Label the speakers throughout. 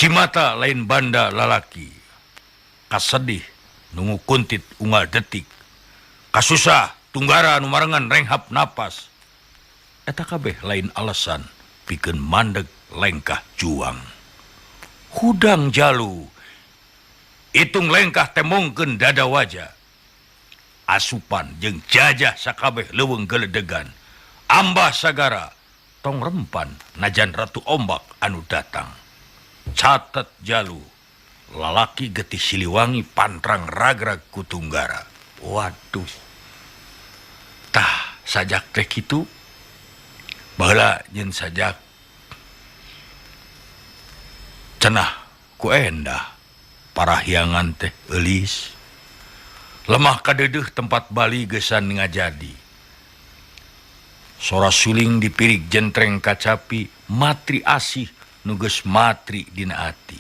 Speaker 1: Cimata lain banda lalaki. Kasedih nungu kuntit unggal detik. Kasusah tunggara nu marengan renghap napas. Eta kabeh lain alasan pikeun mandeg lengkah juang. Hudang jalu itung lengkah temongkeun dada waja. Asupan jeung jajah sakabeh leuweung geledegan. Ambah sagara tong rempan najan ratu ombak anu datang. Catet jalu lalaki getih Siliwangi pantrang ragrag ku tunggara. Waduh. Tah sajak teh kitu. Baheula nyeun sajak cenah ku endah parahyangan teh eulis. Lemah kadeudeuh tempat bali geusan ngajadi. Sora suling dipirig jentreng kacapi matri asih nu geus matri dina ati.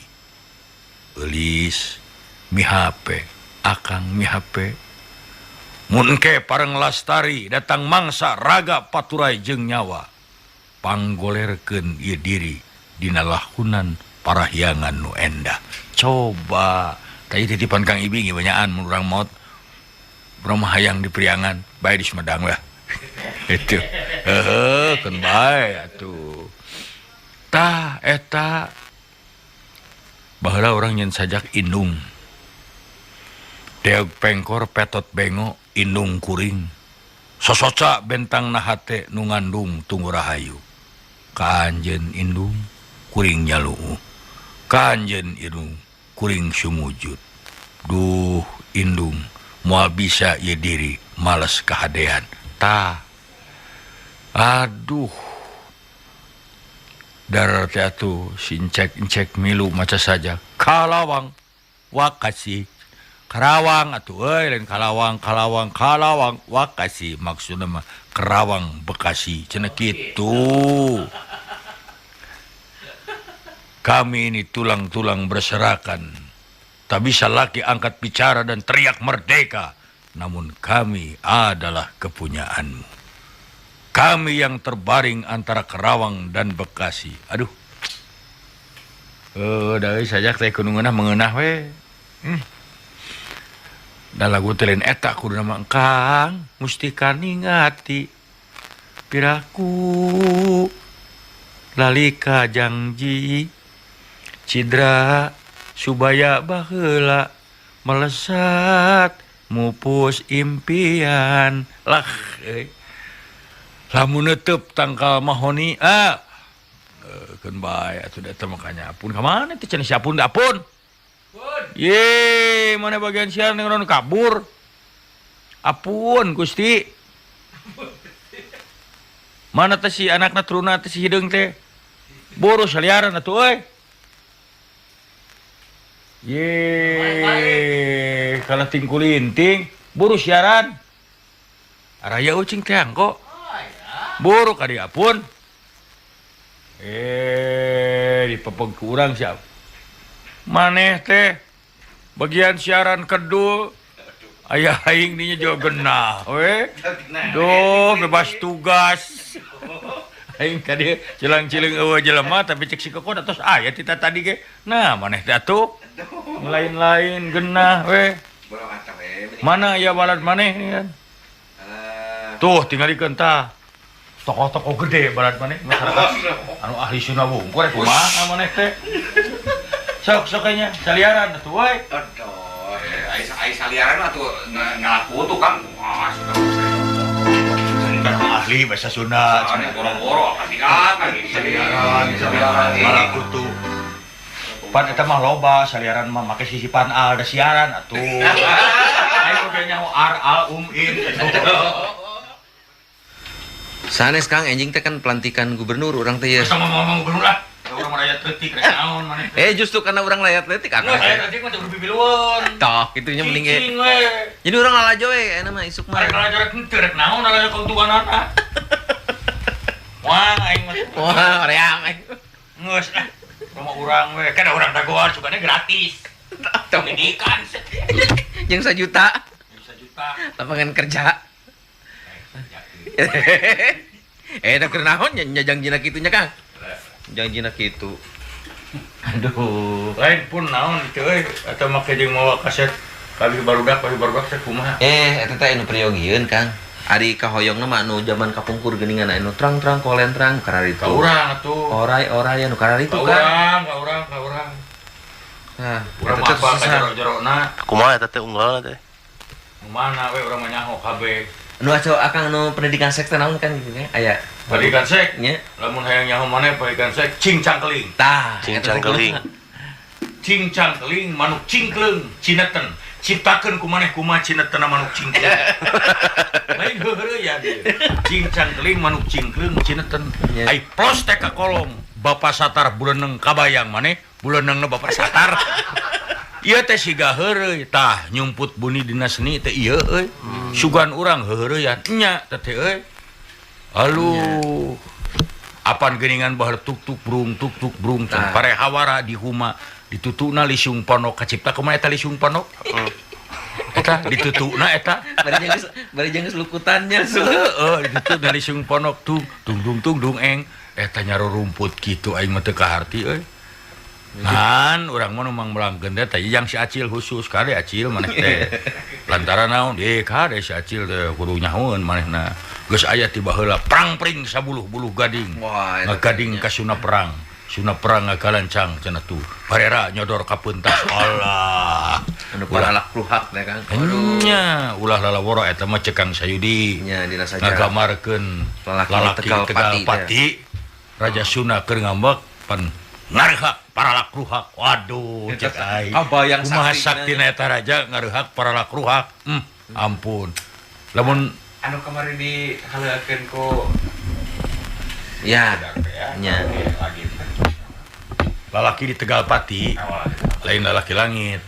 Speaker 1: Eulis mihape akang mihape. Mun engke pareng lastari datang mangsa raga paturai jeung nyawa. Panggolerkeun ieu diri dina lahunan parahyangan nu endah. Coba tadi titipan Kang Ibing ieu banyaan mun urang maot. Urang mah hayang di Priangan, bae di Sumedang lah. Itu. Heuheuh, keun bae atuh. Tah eta baheula urang nyeun sajak indung. Deog pengkor petot bengo indung kuring. Sosoca bentang na hate nu ngandung tunggu rahayu. Ka anjeun indung kuring nyaluuh. Ka anjeun indung kuring sumujud. Duh indung moal bisa ieu diri males kahadean. Tah. Aduh. Darar teh atuh si encek-encek milu maca saja. Kalawang wakasi. Karawang atuh euy lain Kalawang, Kalawang, Kalawang wakasi maksudna mah Kerawang Bekasi cenah kitu. Kami ini tulang-tulang berserakan. Tak bisa laki angkat bicara dan teriak merdeka. Namun kami adalah kepunyaanmu. Kami yang terbaring antara Kerawang dan Bekasi. Aduh. Dari sajak teh kudu ngeunah mengeunah we. Da lagu teh lain eta kudu nama Kang Mustika ningati piraku lalika jangji cidra subaya baheula melesat mupus impian lah euy. Lamun neuteub tangkal mahoni keun bae atuh da teh makanya apun ka mana teh cenah si Apun da Apun. Ye, mana bagian siaran yang kabur. Apun Gusti. Mana teh si anakna truna teh si hideung teh. Buru saliaran atuh euy. Ye, kalah tingkulinting, buru siaran. Araya ucing teh angko. Buru ka dieu Apun. Dipepeng ku urang siap. Maneh teh bagian siaran kedul. Aya aing dinya juga genah we. Duh, bebas tugas. Aing ka dieu cilang-cileung eueuh jelema tapi cek si Koko tos aya ti tadi ge. Nah, maneh teh atuh lain-lain genah we. Mana aya balad maneh ni kan? Tuh tingalikeun tah. Tokoh-tokoh gede balad maneh masyarakat anu ahli sunnah wungkul rek kumaha maneh teh. Sok sok nya saliaran atuh we.
Speaker 2: Aduh, ai saliaran atuh ngalaku tuh Kang. Wah, sudah.
Speaker 1: Ahli bahasa Sunda.
Speaker 2: Ane boro-boro kasihan lagi saliaran, saliaran.
Speaker 1: Ngalaku tuh. Pan eta mah loba saliaran mah make sisipan al da siaran atuh. Aing oge nyaho ar al um in.
Speaker 3: Sanes Kang enjing teh kan pelantikan gubernur urang teh ye.
Speaker 1: Geus ngomong-ngomong gubernur lah. Urang rakyat leutik rek naon maneh teh.
Speaker 3: Justru karena urang rakyat leutik akang.
Speaker 1: Geus rakyat leutik mah teu kudu pipilueun.
Speaker 3: Tah, kitunya mending ge.
Speaker 1: Cicing we.
Speaker 3: Jadi urang lalajo we ayeuna mah isuk mah.
Speaker 1: Rek lalajo rek henteu rek naon lalajo keuntunganana. Wah, aing mah.
Speaker 3: Wah, hoream aing.
Speaker 1: Geus ah. Rumah urang we, kan urang dagoan sugane gratis. Pendidikan.
Speaker 3: Jeung sajuta.
Speaker 1: Jeung sajuta.
Speaker 3: Lapangan kerja. Da keur naon nya jangjina kitu nya Kang? Jangjina kitu. Aduh.
Speaker 1: Lain pun naon teu euy atau make jeung mawa kaset kabeh barudak teh kumaha?
Speaker 3: Eta teh anu priyogieun Kang. Ari kahoyongna mah anu jaman kapungkur geuningan anu trang-trang kolentrang kararitu.
Speaker 1: Ka urang atuh.
Speaker 3: Orai-orai anu kararitu Kang.
Speaker 1: Ka urang.
Speaker 3: Nah,
Speaker 1: urang mah apa ka jero-jerona.
Speaker 4: Kumaha eta teh unggal teh?
Speaker 1: Mana we urang mah nyaho kabeh.
Speaker 3: Nu aco akang nu pendidikan seks teh naon kan gitu nya aya.
Speaker 1: Pendidikan seks
Speaker 3: nya.
Speaker 1: Lamun hayang nyaho maneh pendidikan seks cing cangkeling.
Speaker 3: Tah,
Speaker 4: cing cangkeling.
Speaker 1: Cing cangkeling manuk cingkleung cineten. Ciptakeun ku maneh kumaha cinetena manuk cingkleung. Lain heuheureyan ieu. Cing cangkeling manuk cingkleung cineten. Ai plos teh ka kolom. Bapak Satar buleuneng kabayang maneh, buleunengna Bapak Satar. Ieu teh siga heureuy tah nyumput buni dina seni teh ieu euy. Sugan urang heuheureyan nya teh euy. Aluh. Apan geuningan baheula tuk-tuk brung pare hawara di huma ditutuna lisung ponok kacipta kumaha eta lisung ponok? Eta ditutuna eta
Speaker 3: bari jeung geus lukutannya.
Speaker 1: Heeh, ditutuna lisung ponok tung tung dung tung dung eng eta nyaro rumput kitu aing mah teu kaharti euy. Kan urang mah nu mangmelangkeun teh yang si Acil khusus kade Acil maneh teh. Lantaran naon deui kade si Acil teh kudu nyahoeun manehna. Geus aya ti baheula prang-pring sabuluh-buluh gading. Ngagading ka Suna Perang. Suna Perang ngagalancang cenah tuh. Barera nyodor ka peuntas. Allah.
Speaker 3: Anu paralak ruhak teh Kang.
Speaker 1: Nya ulah lalaworo eta mah ceuk Kang Sayudi.
Speaker 3: Nya dina saja.
Speaker 1: Ngagamarkeun lalaki Tegal Pati. Raja Suna keur ngambek pan ngarehak paralak ruhak. Waduh cek aing.
Speaker 3: Kabayang
Speaker 1: kumaha saktina eta raja ngarehak paralak ruhak. Ampun. Lamun
Speaker 2: anu kamari dihaleukeun ku
Speaker 3: ya nya
Speaker 1: lalaki di Tegal Pati lain lalaki langit.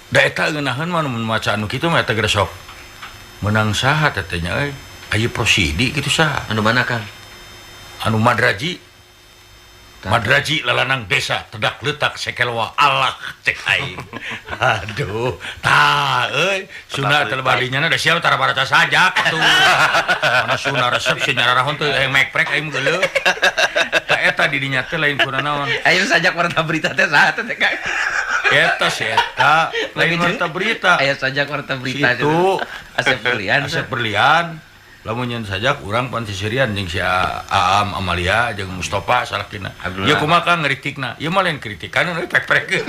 Speaker 1: Da eta ngeunaheun mah mun maca anu kitu mah eta geus sok meunang saha teh nya euy. Aya prosidi kitu saha?
Speaker 3: Anu mana Kang?
Speaker 1: Anu Madraji. Madraji lalanang desa tedak letak sekelwa Allah cek aing. Aduh, tah euy, Sunda telebarinya da siap tara baraca sajak atuh. Mana Sunda resep si nyararahon teh hayang mekprek aing geuleuh. Tah eta di dinya teh lain kuna naon.
Speaker 3: Aing sajak warta berita teh saha teh Kang?
Speaker 1: Eta si eta lain warta berita.
Speaker 3: Aya sajak warta berita
Speaker 1: itu
Speaker 3: Asep Berlian.
Speaker 1: Asep Berlian. Lamun nyen sajak urang pan sisirian jeung si Aam Amalia jeung Mustofa salakina. Ieu kumaha Kang ngritikna? Ieu mah lain kritikan euy prek-prekeun.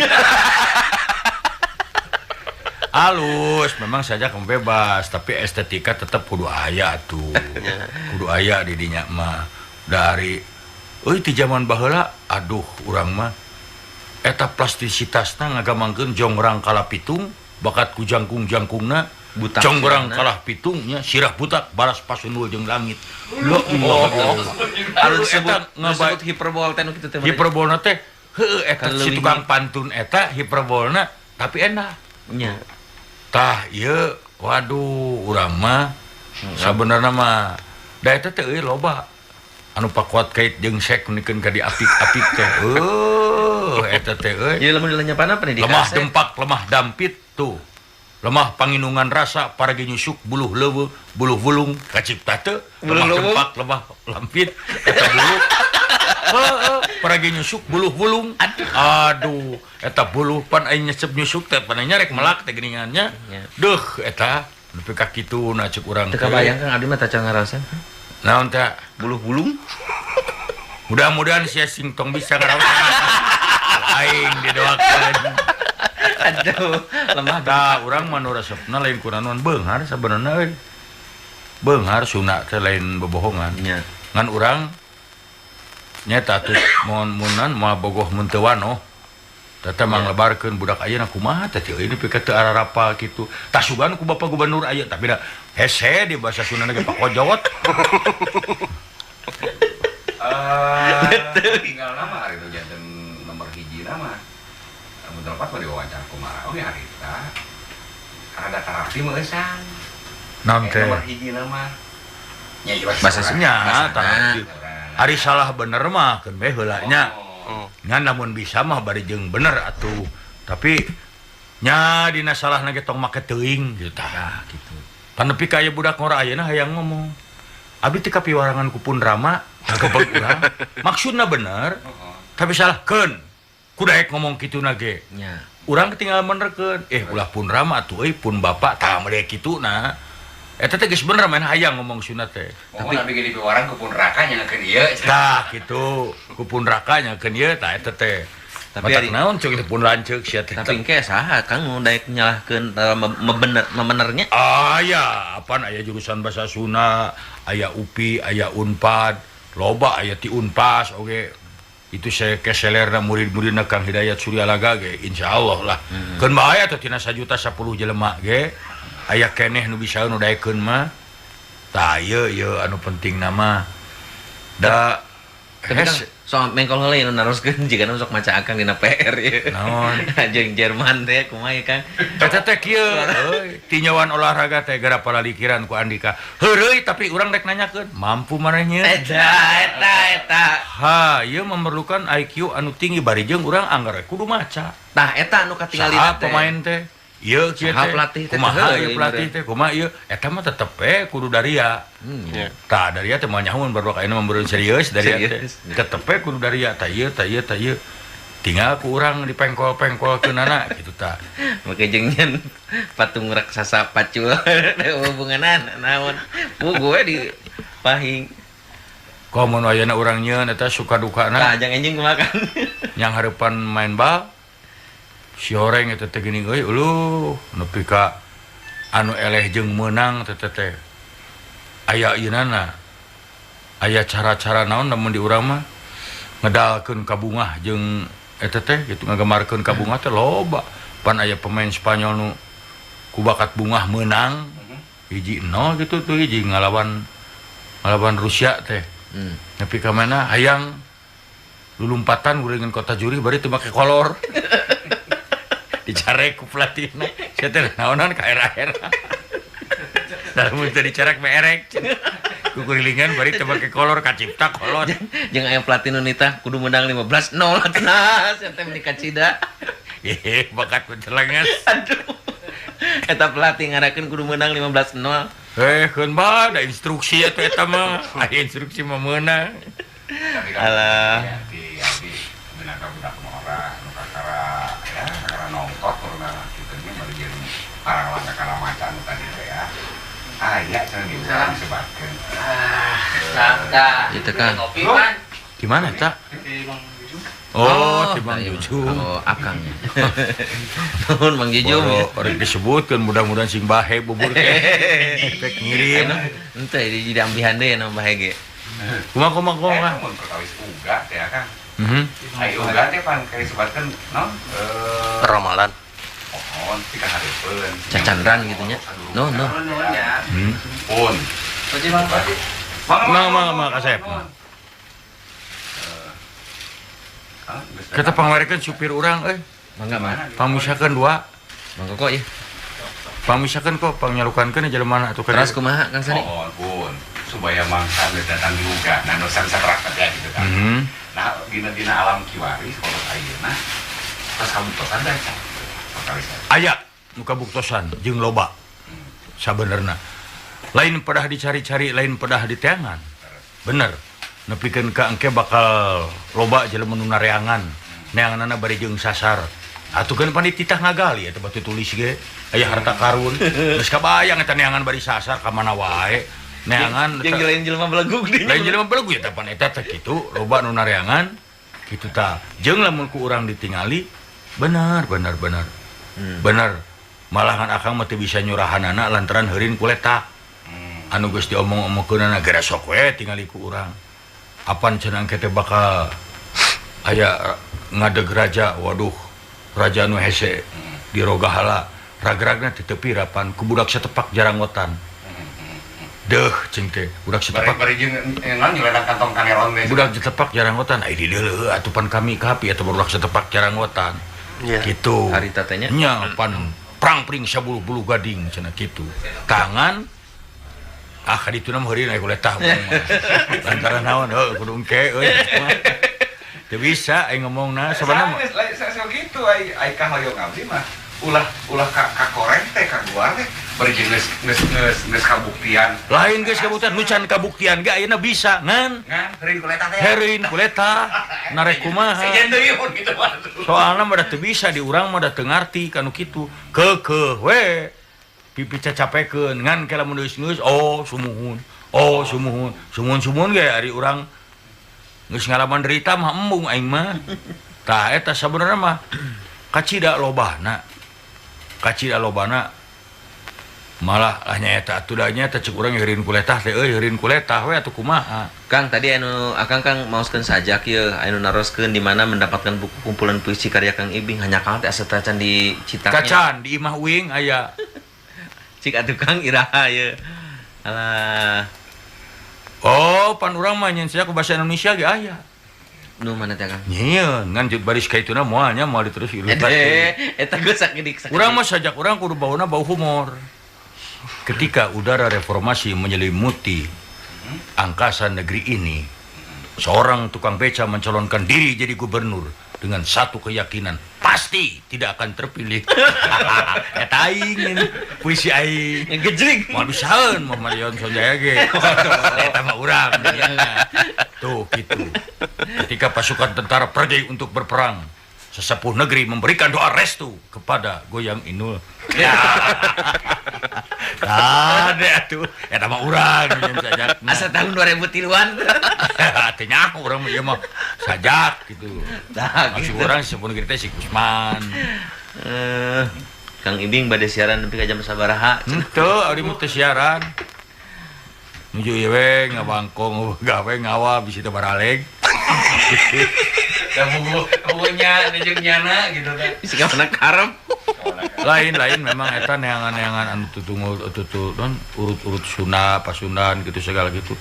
Speaker 1: Alus, memang sajak bebas, tapi estetika tetep kudu aya atuh. Kudu aya di dinya mah. Dari euy ti jaman baheula aduh urang mah eta plastisitasna ngagamangkeun jongrang kalah pitung, bakat ku jangkung-jangkungna congrang kalah pitungnya sirah butak balas pasundul jeung langit. Lo
Speaker 3: anu disebut hiperbol teh nu kitu teh.
Speaker 1: Hiperbolna teh heueuh eta si tukang pantun eta hiperbolna tapi enak.
Speaker 3: Nya.
Speaker 1: Tah ieu waduh urang mah sabenerna mah da eta teh euy loba anu pakuat kait jeung sek nikeun ka diapik-apik teh. Heuh eta teh euy.
Speaker 3: Ieu lamun dilenyepan pendidikan.
Speaker 1: Lemah dempak lemah dampit tuh. Lemah panginungan rasa paragi nyusuk buluh leuweung buluh wulung kacipta teu lemah dempak lemah lampit eta buluh heueuh paragi nyusuk buluh wulung aduh eta buluh pan aing nyesep nyusuk teh pan nyarek melak teh geuningannya deuh eta nepi ka kitu na ceuk urang
Speaker 3: teu kabayang Kang abdi mah taca ngaraosan
Speaker 1: naon teh
Speaker 3: buluh wulung
Speaker 1: mudah-mudahan sia sing tong bisa ngaraosan aing didoakeun.
Speaker 3: Aduh, lemah
Speaker 1: tah urang mah nu resepna lain kunaon beunghar sabenerna euy. Beunghar Sunda teh lain bobohongan.
Speaker 3: Nya.
Speaker 1: Ngan urang nyata atuh mun-munan moal bogoh mun teu wanoh. Tah teh manglebarkeun budak ayeuna kumaha teh euy nepi ka teu ararapal kitu. Tah sugan ku Bapak Gubernur aya tapi da hese di bahasa Sunda ge pakojot.
Speaker 2: Tinggal nama hari nu janten nomor 1 nama. Mun telepon mah diwawancara kumaha oge harita. Rada tarafti mah eusan.
Speaker 1: Naon teh?
Speaker 2: Nomor 1 nama. Nya ieu
Speaker 1: bahasa nya tarafti. Ari salah bener mah keun we heula nya. Ngan lamun bisa mah bari jeung bener atuh. Tapi nya dina salahna ge tong make teuing gitu tah
Speaker 3: gitu.
Speaker 1: Pan nepi ka aya budak ngora ayeuna hayang ngomong. Abdi teh kapiwarangan ku Pun Rama ngagebeg urang. Maksudna bener. Tapi salah keun. Kudaek ngomong kituna ge.
Speaker 3: Nya.
Speaker 1: Urang tinggal menerkeun. Ulah pun rama atuh euy pun bapak tah mere kituna. Eta teh geus bener main hayang ngomong Sunda teh.
Speaker 2: Tapi abi ge dipiwarang ku pun raka nyakeun ieu.
Speaker 1: Tah kitu, ku pun raka nyakeun ieu tah eta teh.
Speaker 3: Tapi
Speaker 1: ari naon ceuk itu pun lanceuk sia teh.
Speaker 3: Tapi engke saha Kang nu daek nyalahkeun mebenernya?
Speaker 1: Aya, apaan aya jurusan bahasa Sunda, aya UPI, aya Unpad, loba aya ti Unpas oge. Itu saya keselerna murid-muridna Kang Hidayat Suryalaga ge insyaallah lah. Keun bae atuh tina 1 juta 10 jelema ge. Aya keneh nu bisa nu daekeun mah. Tah ieu ieu anu penting nama. Da
Speaker 3: soal mengkol heula nu naroskeun jigana sok maca akang dina PR ieu.
Speaker 1: Naon?
Speaker 3: Jeung Jerman teh kumaha ieu Kang?
Speaker 1: Eta teh kieu euy, tinjauan olahraga teh gara palalikiran ku Andika. Heureuy tapi urang rek nanyakeun, mampu manehnya?
Speaker 3: Eta eta eta.
Speaker 1: Ha, ieu memerlukan IQ anu tinggi bari jeung urang anggar kudu maca.
Speaker 3: Tah eta anu katingalina teh.
Speaker 1: Pemain teh. Ieu kieu teh.
Speaker 3: Pelatih teh.
Speaker 1: Kumaha ieu pelatih teh? Kumaha ieu? Eta mah tetep we kudu daria. Tah daria teh moal nyahoan baru ayeuna mah serius daria teh. Tetep we kudu daria tah ieu tah ieu tah ieu. Tinggal ku urang dipengkol-pengkolkeunana kitu tah.
Speaker 3: Make jeung nyen patung raksasa pacul hubunganan naon. Bu gue di pahing.
Speaker 1: Komo nu ayeuna urang nyeun eta suka dukana.
Speaker 3: Tah jang enjing kumaha Kang?
Speaker 1: Yang hareupan main bal si horeng eta teh geuning euy uluh nepi ka anu eleh jeung meunang teh teh aya ieunana aya cara-cara naon lamun di urang mah ngedalkeun ka bungah jeung eta teh kitu ngagemarkeun ka bungah teh loba pan aya pemain Spanyol nu ku bakat bungah meunang 1-0 gitu tuh hiji ngalawan Rusia teh nepi ka mana hayang lulumpatan guringan kota juri bari teu make kolor dicarek ku pelatihna sia teh naonan ka era-era dalam teu dicarek merek ku kurilingan bari teu make kolor kacipta kolor
Speaker 3: jeung aya pelatih nu nitah kudu menang 15-0 cenah sia teh meuni kacida
Speaker 1: bakat pencelenges
Speaker 3: aduh eta pelatih ngarakeun kudu menang 15-0
Speaker 1: keun bae da instruksi atuh eta mah aya instruksi mah meunang
Speaker 3: alah
Speaker 2: di binaka budak ngora nu kakara ya kakara nongtot karena kitu nya bari jeung parang langka kana macan tadi teh ya. Aya cenah di urang disebatkeun.
Speaker 5: Ah,
Speaker 3: itu kan.
Speaker 1: Di mana ta? Oh, di Mang Jujung.
Speaker 3: Oh, akang. Nuhun Mang Jujung.
Speaker 1: Orang disebutkeun mudah-mudahan sing bahe bubur teh. Efek ngirim.
Speaker 3: Henteu di ambihan deui anu bahe ge.
Speaker 1: Kumaha kumaha kumaha.
Speaker 2: Mun perkawis uga teh Kang. Ai uga teh pan kasebatkeun naon?
Speaker 4: Ramalan.
Speaker 2: Pohon ti kahareupeun.
Speaker 3: Cacandran gitu nya. No no.
Speaker 2: Pun.
Speaker 1: Mang mang mang kasep. Kita pangwarikeun supir urang euy.
Speaker 3: Mangga mah.
Speaker 1: Pangmisakeun dua.
Speaker 3: Mangga kok ieu.
Speaker 1: Pangmisakeun kok pangnyalukankeun jelema mana atuh.
Speaker 3: Terus kumaha Kang Sani?
Speaker 2: Oh, pun. Supaya mangsa datang juga nah nu samsara teh gitu kan. Nah, dina-dina alam kiwari sakola ayeuna pas kabuktosan teh.
Speaker 1: Aya nu kabuktosan jeung loba. Sabenerna. Lain pedah dicari-cari, lain pedah diteangan. Bener. Nepikeun ka engke bakal loba jelema nu nareangan. Neanganana bari jeung sasar. Atuh keun pan dititah ngagali eta batu tulis ge. Aya harta karun. Geus kabayang eta neangan bari sasar ka mana wae. Neangan
Speaker 3: jeung lain jelema belegug deui.
Speaker 1: Lain jelema belegug eta pan eta teh kitu loba nu nareangan kitu tah. Jeung lamun ku urang ditingali bener bener bener. Bener. Malahan akang mah teu bisa nyurahanana lantaran heurin ku letak. Anu geus diomong-omongkeunana geura sok we tingali ku urang. Apan cenah engke teh bakal aya ngadeg raja, waduh raja nu hese di Rogahala ragragna teu tepi rapan ku budak setepak jaranggotan. Deuh cing teh budak setepak
Speaker 2: bari jeung naon nyuledan kantong kaneron teh.
Speaker 1: Budak setepak jaranggotan ai di deuleuh atupan kami kapi atuh budak setepak jaranggotan. Kitu.
Speaker 3: Harita teh nya.
Speaker 1: Nya pan prang-pring sabulu-bulu gading cenah kitu. Tangan ah ka ditu mah heureun aya kuletah lantaran naon heuh kudu engke euy. Teu bisa aing ngomongna sabenerna mah.
Speaker 2: Sanes gitu ai ai kahoyong abdi mah ulah ulah ka koreng teh ka guar teh Bari geus geus geus geus kabuktian.
Speaker 1: Lain geus kabuktian, nu can kabuktian ge ayeuna bisa ngan.
Speaker 2: Ngan herin kuleta teh.
Speaker 1: Herin kuleta narek kumaha.
Speaker 2: Sejen deui pun kitu mah.
Speaker 1: Soalna mah da teu bisa di urang mah da teu ngarti kanu kitu. Keukeuh we. Pipi cacapekeun ngan ke lamun geus oh sumuhun. Oh sumuhun, sumuhun-sumuhun ge ari urang geus ngalaman derita mah embung aing mah. Tah eta sabenerna mah kacida lobana. Kacida lobana malah hanya eta atuh da nya eta cek urang heureun kuletah teh euy heureun kuletah we atuh kumaha.
Speaker 3: Kang tadi anu akang Kang maoskeun sajak ieu anu naroskeun di mana mendapatkan buku kumpulan puisi karya Kang Ibing hanya Kang teh asa tacan dicitaknya.
Speaker 1: Kacan di imah uing aya.
Speaker 3: Cik atuh Kang iraha ieu. Alah.
Speaker 1: Oh, pan urang mah nyen sajak bahasa Indonesia ge aya.
Speaker 3: Nu mana teh Kang?
Speaker 1: Nyieun ngan baris ka ituna moal nya moal diterus ilustrasi.
Speaker 3: Eta geus sakidik.
Speaker 1: Urang mah sajak urang kudu bauna bau humor. Ketika udara reformasi menyelimuti angkasa negeri ini, seorang tukang beca mencalonkan diri jadi gubernur dengan satu keyakinan, pasti tidak akan terpilih. Eta aing ini, puisi aing.
Speaker 3: Ngejring.
Speaker 1: Moal bisaeun Muhammad Yon Sonjaya ge. Eta mah urang. Tuh gitu. Ketika pasukan tentara pergi untuk berperang, sesepuh negeri memberikan doa restu kepada Goyang Inul. Ada atuh, eta mah urang sajak.
Speaker 3: Asa tahun 2003-an.
Speaker 1: Teu nyaho urang mah ieu mah sajak gitu.
Speaker 3: Tah
Speaker 1: masih
Speaker 3: gitu.
Speaker 1: Urang sesepuh negeri teh si Kusman.
Speaker 3: Kang Ibing bade siaran nepi ka jam sabaraha?
Speaker 1: Henteu, ari mah teu siaran. Nuju ieu we ngabangkong gawe ngawa bisi teu baraleg.
Speaker 2: Da bubunya jeung nyana gitu teh.
Speaker 3: Bisi ka mana karep.
Speaker 1: Lain-lain memang eta neangan-neangan anu tutungul tutu non urut-urut Sunda, Pasundan gitu segala gitu.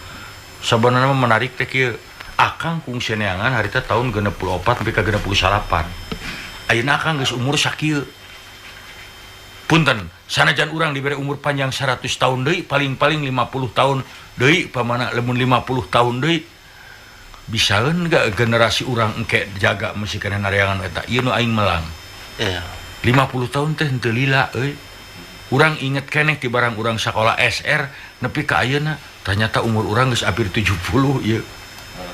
Speaker 1: Sebenarnya mah menarik teh kieu. Akang kungsi neangan harita tahun 64 sampai ka 68. Ayeuna akang geus umur sakieu. Punten, sanajan urang dibere umur panjang 100 tahun deui, paling-paling 50 tahun deui, pamana lamun 50 tahun deui bisaeun gak generasi urang engke jaga mesti kana nareangan eta. Ieu nu aing melang.
Speaker 4: Iya.
Speaker 1: 50 tahun teh henteu lila euy. Urang inget keneh ti barang urang sakola SR nepi ka ayeuna, ternyata umur urang geus hampir 70 ieu.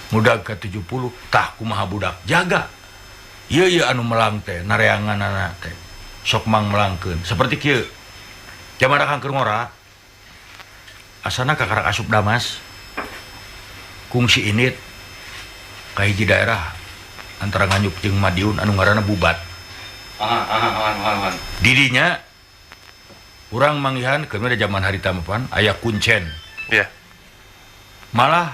Speaker 1: Mudag ka 70, tah kumaha budak jaga. Ieu ieu anu melang teh nareanganana teh. Sok mang melangkeun. Seperti kieu. Jaman akang keur ngora. Asana kakarak asup Damas. Kungsi init ka hiji daerah antara Nganjuk jeung Madiun anu ngaranna Bubat. Didinya urang manggihan keur da zaman harita mah pan aya kuncen.
Speaker 4: Iya.
Speaker 1: Malah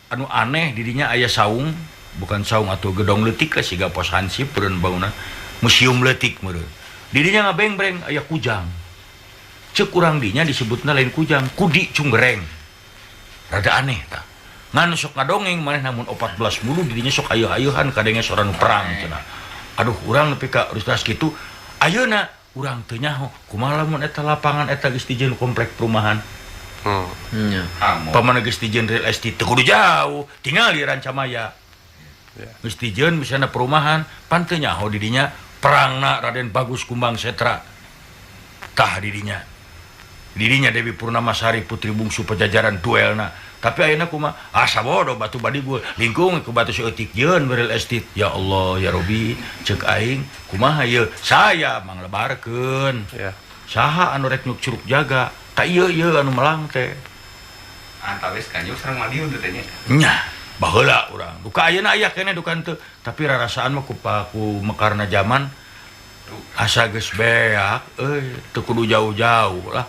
Speaker 1: anu aneh didinya aya saung, bukan saung atau gedong leutik lah siga pos hansip beureun bangunan museum leutik meureun. Didinya ngabengbreng aya kujang. Ceuk urang dinya disebutna lain kujang, kudi cunggereng. Rada aneh tah. Ngan sok ngadongeng maneh namun 14 bulu didinya sok ayeuh-ayeuhan kadenge sora nu perang cenah. Aduh urang nepi ka rustas kitu ayeuna urang teu nyaho kumaha lamun eta lapangan eta geus dijieun komplek perumahan.
Speaker 3: Nya.
Speaker 1: Pamana geus dijieun real estate teu kudu jauh, tinggal di Rancamaya. Geus dijieun misalna perumahan, pan teu nyaho didinya perangna Raden Bagus Kumbang Setra. Tah didinya. Didinya Dewi Purnamasari putri bungsu Pajajaran duelna. Tapi ayeuna kumaha? Ah sabodo batu badigul lingkung ku batu saeutik jeun real estate. Ya Allah ya Robi, ceuk aing kumaha ieu? Saya manglebarkeun.
Speaker 4: Ya.
Speaker 1: Saha anu rek nyuk curug jaga? Ka ieu ieu anu melang teh.
Speaker 2: Antawis kanjuk sareng Madiun teh nya.
Speaker 1: Nya, baheula urang. Duka ayeuna aya keneh duka henteu, tapi rarasaan mah ku mekarna jaman asa geus beak euy, teu kudu jauh-jauh lah.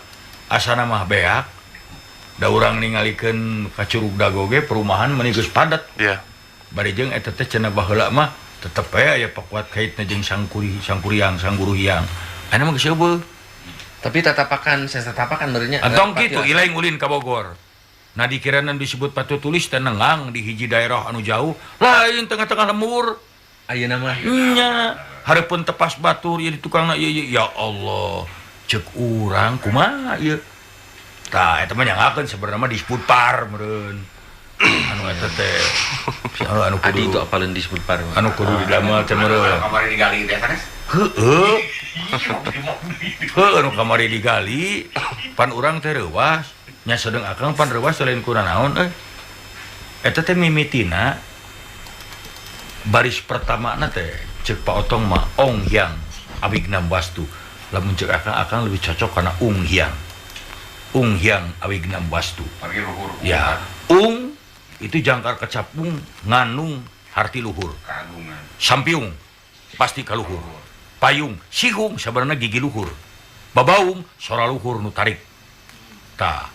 Speaker 1: Asana mah beak. Da urang ningalikeun ka Curug Dago ge perumahan meuni geus padat.
Speaker 4: Iya.
Speaker 1: Bari jeung eta teh cenah baheula mah tetep we aya pakuat kaitna jeung sangkuri, sangkuriang, sangguru hiang. Ayeuna mah geus eueuh.
Speaker 3: Tapi tatapakan, saya tatapakan meureunnya.
Speaker 1: Entong kitu ilaing ulin ka Bogor. Nah dikiranan disebut patu tulis teh nengang di hiji daerah anu jauh, lain tengah-tengah lembur.
Speaker 3: Ayeuna mah
Speaker 1: nya hareupeun tepas batur ieu di tukangna ieu ieu ya Allah. Ceuk urang kumaha ieu? Tah eta mah nyangakeun sebenarnya mah disebut par meureun. Anu eta teh anu kudu
Speaker 3: adi itu apaleun disebut par.
Speaker 1: Anu kudu didamel teh meureun.
Speaker 2: Kamari digali teh sanes.
Speaker 1: Heueuh. Heuh nu kamari digali pan urang teh reuwas nya sadeung akang pan reuwas lain ku naon euy. Eta teh mimitina baris pertamana teh ceuk Pak Otong mah Ong Hyang Awignam Wastu. Lamun ceuk akang akang lebih cocok kana Ung Hyang. Ung Hyang Awignam Wastu. Ya, ung itu jangkar kecapung nganung harti luhur. Sampiung pasti kaluhur. Payung sihung sabarana gigi luhur. Babaung sora luhur nu tarik. Tah,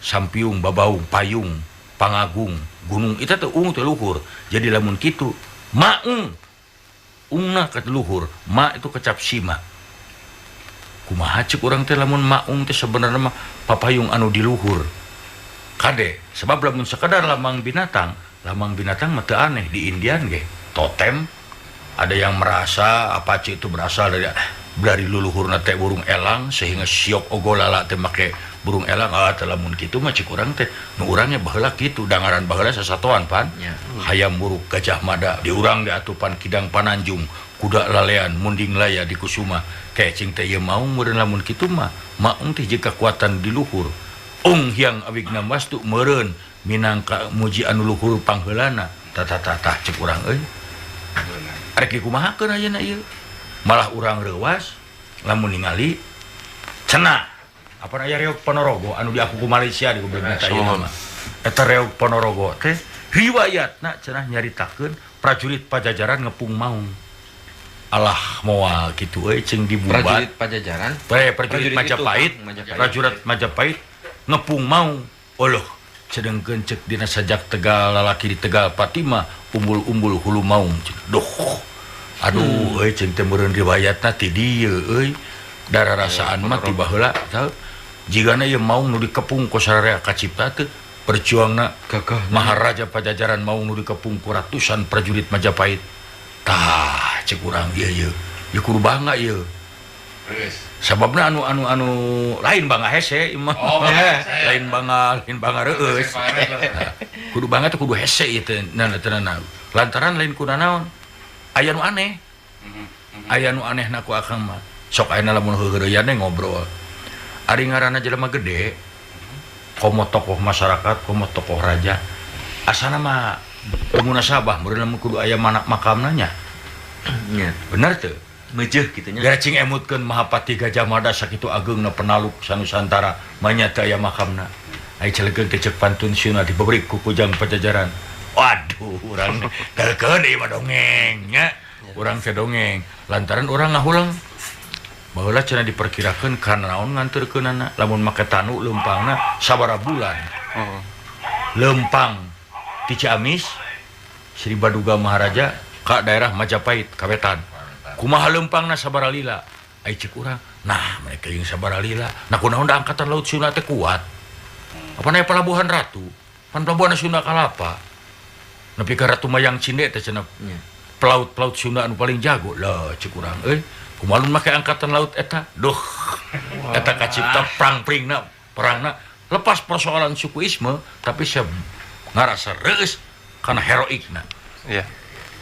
Speaker 1: sampiung, babaung, payung, pangagung, gunung itu teh ung teh luhur. Jadi lamun kitu maung ungna ke luhur, ma itu kecap sima. Kumaha ceuk urang teh lamun maung teh sebenarnya mah papayung anu di luhur. Kade, sebab lamun sekedar lambang binatang mah teu aneh di Indian ge. Totem ada yang merasa Apache itu berasal dari luluhurna teh burung elang sehingga siok ogolala teh make burung elang. Ah teh lamun kitu mah ceuk urang teh nu urangnya baheula kitu dangaran baheula sasatoan pan. Ya. Hayam muruk Gajah Mada di urang diatupan Kidang Pananjung kuda lalean munding laya di Kusuma kecing teh ieu maung meureun lamun kitu mah maung teh jeung kekuatan di luhur. Ung Hyang Awignam Wastu meureun minangka muji anu luhur pangheulana tah ceuk urang euy. Arek dikumahakeun ayeuna ieu malah urang reuwas lamun ningali cenah apa aya reog Ponorogo anu diaku ku Malaysia di goblok eta ayeuna mah eta reog Ponorogo teh riwayatna cenah nyaritakeun prajurit Pajajaran ngepung maung. Alah moal kitu euy ceung dibubat
Speaker 3: prajurit Pajajaran
Speaker 1: prajurit Majapahit prajurit Majapahit ngepung maung. Oloh sedengkeun ceuk dina sajak Tegal lalaki di Tegal Fatima umbul-umbul hulu maung. Duh aduh euy ceung teh meureun riwayatna ti dieu euy dararasaan mah ti baheula jigana ieu maung nu dikepung ku sararea kacipta teh perjuangna
Speaker 3: gagah
Speaker 1: Maharaja Pajajaran maung nu dikepung ku ratusan prajurit Majapahit. Tah ceuk urang ieu ieu ieu kudu bangga ieu. Sababna anu anu anu lain bangga hese ieu mah.
Speaker 2: Oh,
Speaker 1: lain bangga reueus. Kudu bangga teh kudu hese ieu teh na lantaran lain ku naon aya nu aneh. Aya nu anehna ku akang mah. Sok ayeuna lamun heuheureuyana ngobrol. Ari ngaranna jelema gede komo tokoh masyarakat, komo tokoh raja. Asana mah munasabah meureun lamun kudu aya mana makamna nya.
Speaker 3: Nya.
Speaker 1: Bener teu?
Speaker 3: Mejeuh kitu nya.
Speaker 1: Gara cing emutkeun Mahapati Gajah Mada sakitu ageungna penaluk sanusantara manya teu aya makamna. Ai celegeun teh ceuk pantun sieuna dibeurik ku kujang Pajajaran. Waduh urang delkeun ieu mah dongeng nya. Urang teh dongeng lantaran urang ngahulang. Baheula cenah diperkirakeun kana naon nganterkeunana lamun make tanu leumpangna sabaraha bulan. Leumpang ti Ciamis Sri Baduga Maharaja ka daerah Majapahit kawetan. Kumaha leumpangna sabaraha lila? Ai ceuk urang, nah mereka jeung sabaraha lila. Nah kunaon da angkatan laut Sunda teh kuat. Apa aya pelabuhan ratu? Pan pelabuhan Sunda Kalapa. Nepi ka Ratu Mayang Cinde teh cenah pelaut-pelaut Sunda anu paling jago. Lah ceuk urang euy, kumaha make angkatan laut eta? Duh. Eta kacipta prang-pringna, perangna lepas persoalan sukuisme, tapi saya ngarasa reueus kana heroikna.
Speaker 4: Iya.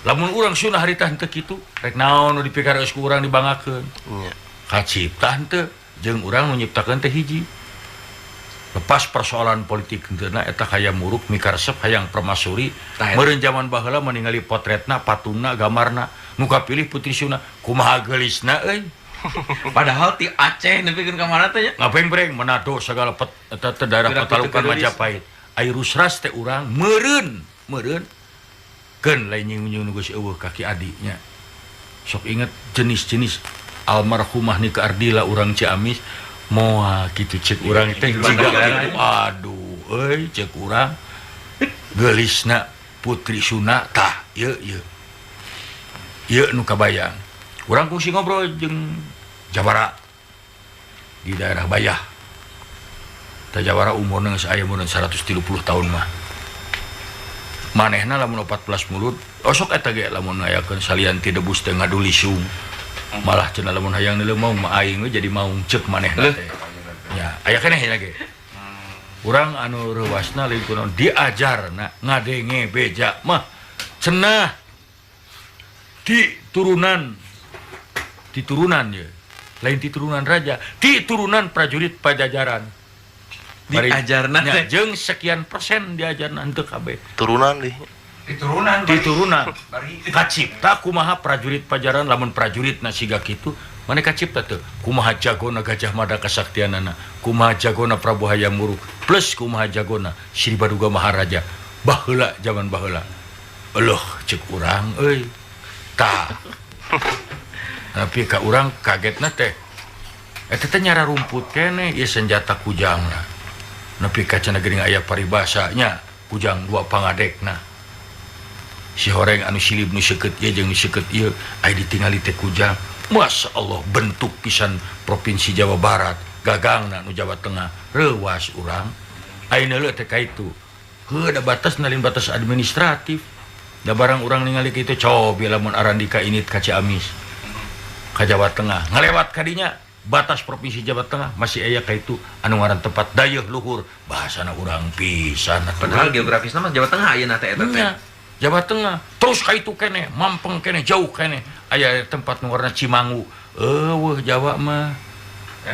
Speaker 1: Lamun urang Sunda harita henteu kitu, rek naon nu dipikareus ku urang dibanggakeun.
Speaker 4: Iya.
Speaker 1: Kacipta henteu jeung urang nu nyiptakeun teh hiji. Lepas persoalan politik henteu eta hayang muruk mikaresep hayang permasuri. Meureun jaman baheula meningali potretna, patungna, gambarna, nu kapilih Putri Sunda kumaha geulisna euy.
Speaker 3: Padahal ti Aceh nepikeun ka mana teh nya?
Speaker 1: Ngabeng-breng Manado sagala eta teh daerah Petalukan Majapahit. Ai rusras teh urang meureun, meureun keun lain nyinggung-nyinggung nu geus eueuh kaki adinya. Sok inget jenis-jenis almarhumah Nika Ardila urang Ciamis moal kitu ceuk urang teh jiga kitu. Aduh euy ceuk urang geulisna Putri Sunda tah ieu ieu. Ieu nu kabayang. Urang kungsi ngobrol jeung Jawara di daerah Bayah. Tah Jawara umurna geus aya meureun 130 tahun mah. Manehna lamun 14 mulut osok eta ge lamun ngayakeun salian ti debus teh ngadulisung. Malah cenah lamun hayang neuleuh maung mah aing we jadi maung ceuk manehna teh. Ya, aya keneh lagi. Urang anu reuwasna lain kunaon diajarna ngadenge beja mah cenah di turunan ye. Lain ti turunan raja, ti turunan prajurit Pajajaran.
Speaker 3: Diajarna teh
Speaker 1: jeung sekian persen diajarna henteu kabeh.
Speaker 4: Turunan deh.
Speaker 2: Diturunan.
Speaker 1: Diturunan. Kacipta kumaha prajurit Pajajaran lamun prajuritna siga kitu, mane kacipta teu? Kumaha jagona Gajah Mada kasaktianana, kumaha jagona Prabu Hayam Wuruk, plus kumaha jagona Sri Baduga Maharaja baheula zaman baheula. Euleuh ceuk urang euy. Tah. Tapi ka urang kagetna teh. Eta teh nyara rumput keneh ieu senjata kujangna. Nepi ka cenah geuning aya paribasa nya, kujang dua pangadekna. Si horeng anu silib nu seukeut ieu jeung nu seukeut ieu aya ditingali teh kujang. Masya Allah bentuk pisan provinsi Jawa Barat, gagangna nu Jawa Tengah, reuwas urang. Ayeuna leuh teh ka itu. Heuh da batasna lain batas administratif. Da barang urang ningali kitu cobi lamun Arandika init ka Ciamis. Ka Jawa Tengah, ngalewat ka dinya batas provinsi Jawa Tengah masih aya ka itu anu ngaran tempat Dayeuh Luhur, bahasana urang pisan.
Speaker 3: Padahal geografisna mah Jawa Tengah ayeuna teh eta teh.
Speaker 1: Jawa Tengah terus ka itu keneh, mampeng keneh, jauh keneh. Aya tempat nu ngaranna Cimangu. Eueuh Jawa mah.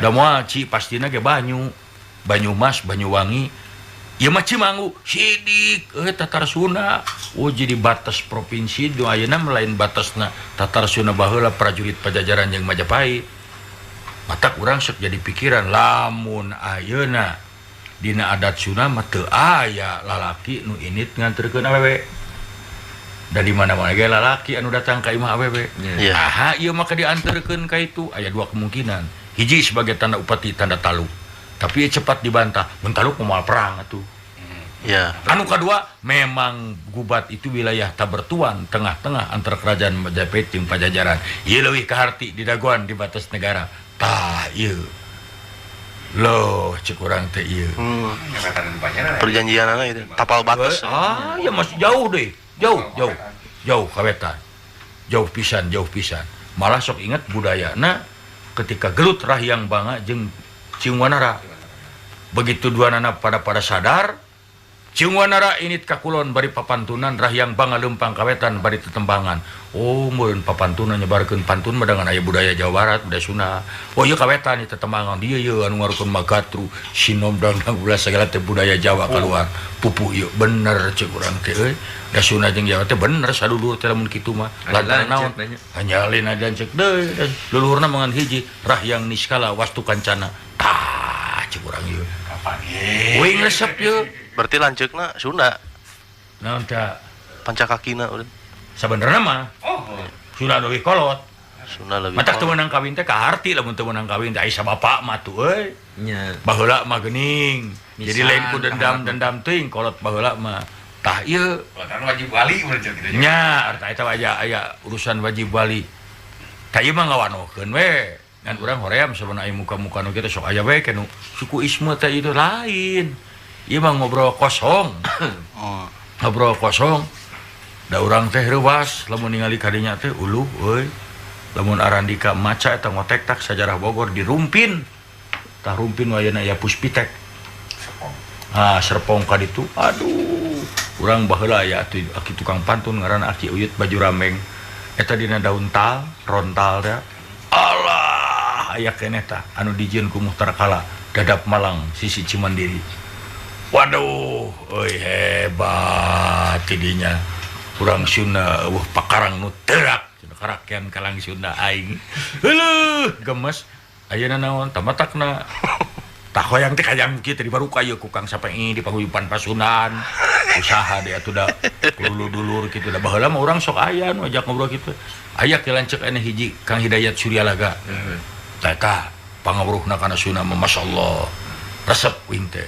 Speaker 1: Da moal Ci pastina ge Banyu. Banyumas, Banyuwangi. Ieu mah Cimangu, sidik Tatar Sunda. Oh jadi batas provinsi nu ayeuna mah lain batasna Tatar Sunda baheula prajurit Pajajaran jeung Majapahit. Matak urang sok jadi pikiran lamun ayeuna dina adat Sunda mah teu aya lalaki nu init nganterkeun awewe. Dari mana-mana ge lalaki anu datang ka imah awewe.
Speaker 4: Yeah.
Speaker 1: Aha ieu mah dianterkeun ka itu aya dua kemungkinan. Hiji sebagai tanda upati, tanda taluk. Tapi cepat dibantah, mun taluk moal perang atuh.
Speaker 4: Yeah.
Speaker 1: Anu kadua memang Gubat itu wilayah tabertuan tengah-tengah antara kerajaan Majapahit jeung Pajajaran. Ieu leuwih kaharti di dagoan di batas negara. Tah ieu. Loh, cek urang teh ieu.
Speaker 4: Perjanjianana itu tapal batas.
Speaker 1: Ah, ya masih jauh deh. Jauh, jauh. Jauh kawetan. Jauh pisan, jauh pisan. Malah sok inget budayana ketika gelut Rahyang Banga jeung Ciung Wanara. Begitu dua nana pada sadar, Ciung Wanara init ka kulon bari papantunan, Rahyang Banga leumpang kawetan bari tetembangan. Oh, meureun papantunan nyebarkeun pantun mah dengan aya budaya Jawa Barat, budaya Sunda. Oh, ieu kawetan ieu tetembangan. Dieu ieu anu ngarukeun magatru, sinom dangdang ulah segala teh budaya Jawa keluar. Pupu ieu bener ceuk urang teh euy. Da Sunda jeung Jawa teh bener sadulur teh lamun kitu mah. Lantaran naon? Hanya lain aja ceuk deui. Luluhurna mangan hiji, Rahyang Niskala Wastu Kancana. Tah ceuk urang ieu. Uing resep ieu.
Speaker 4: Berarti lanceukna Sunda.
Speaker 1: Naon teh?
Speaker 4: Pancakakina urang.
Speaker 1: Sabenerna mah.
Speaker 2: Oh,
Speaker 1: Sunda leuwih kolot.
Speaker 4: Sunda leuwih.
Speaker 1: Matak teu meunang kawin teh kaharti lamun teu meunang kawin teh ai sabapak mah tuh euy.
Speaker 3: Nya.
Speaker 1: Baheula mah geuning. Jadi lain ku dendam-dendam teuing kolot baheula mah. Tah ieu
Speaker 2: lantaran wajib wali urang kitu nya.
Speaker 1: Nya, arta eta aya urusan wajib wali. Tah ieu mah ngawanohkeun we. Ngan urang hoream sabenerna aya muka-muka nu kitu sok aya we kanu suku isme teh itu lain. Ieu mah ngobrol kosong. Ngobrol kosong. Da urang teh reuwas lamun ningali kadinya teh uluh euy. Lamun Arandika maca eta ngotek tak sajarah Bogor di Rumpin. Tah Rumpin ayeuna aya Puspitek.
Speaker 2: Serpong.
Speaker 1: Ah, Serpong ka ditu. Aduh, urang baheula aya atuh aki tukang pantun ngaranna Aki Uyut baju rameng. Eta dina daun tal, rontal teh. Alah, aya keneh tah anu dijieun ku Muhtar Kala, Dadap Malang sisi Cimandiri. Waduh, euy hebat tidinya. Urang Sunda eueuh pakarang nu teurak cenah karakean kalang Sunda aing. Heueuh, gemes. Ayeuna naon tamatakna. Tah hoyang teh hayang kieu teh dibaruka ieu ku Kang Sape'i di paguyuban Pasundan. Usaha deui atuh da dulur-dulur kitu da baheula mah urang sok aya nu ajak ngobrol kitu. Aya ke lanceuk anu hiji Kang Hidayat Suryalaga. Heeh. Tah eta pangawruhna kana Sunda mah masyaallah. Resep uing teh.